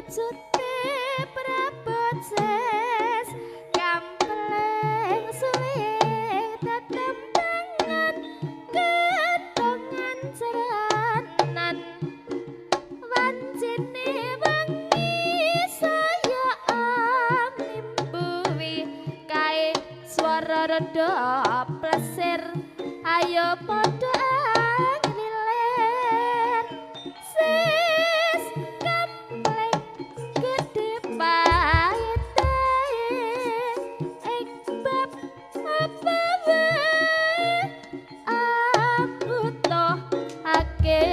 wujute prabot sis kampleng suling tetembangan kentongan jaranan wancine wengi saya mimbuwi kae swara reda plesir ayo padha nglilir sis kampleng gedhe paete ing bab apa wae ambutuhake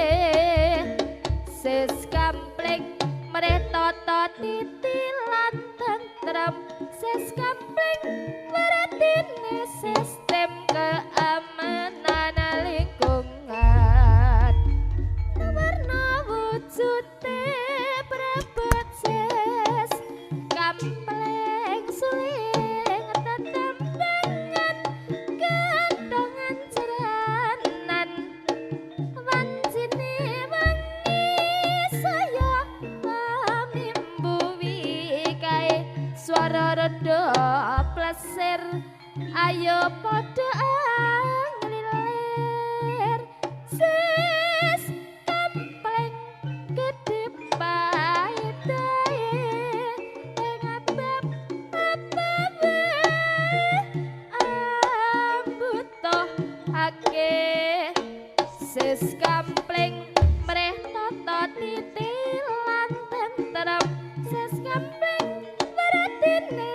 sis kampleng mreh tata titi lan tentrem sis kampleng wertine sistem keamanan lingkungan warna wujute prebet sis kampleng suling tetembangan kentongan jaranan wancine wengi saya mimbuwi kae swara reda plesir ayo padha nglilir sis kampleng gedhe paete ing bab apa wae ambutuhake sis kampleng mreh tata titi lan tentrem sis kampleng wertine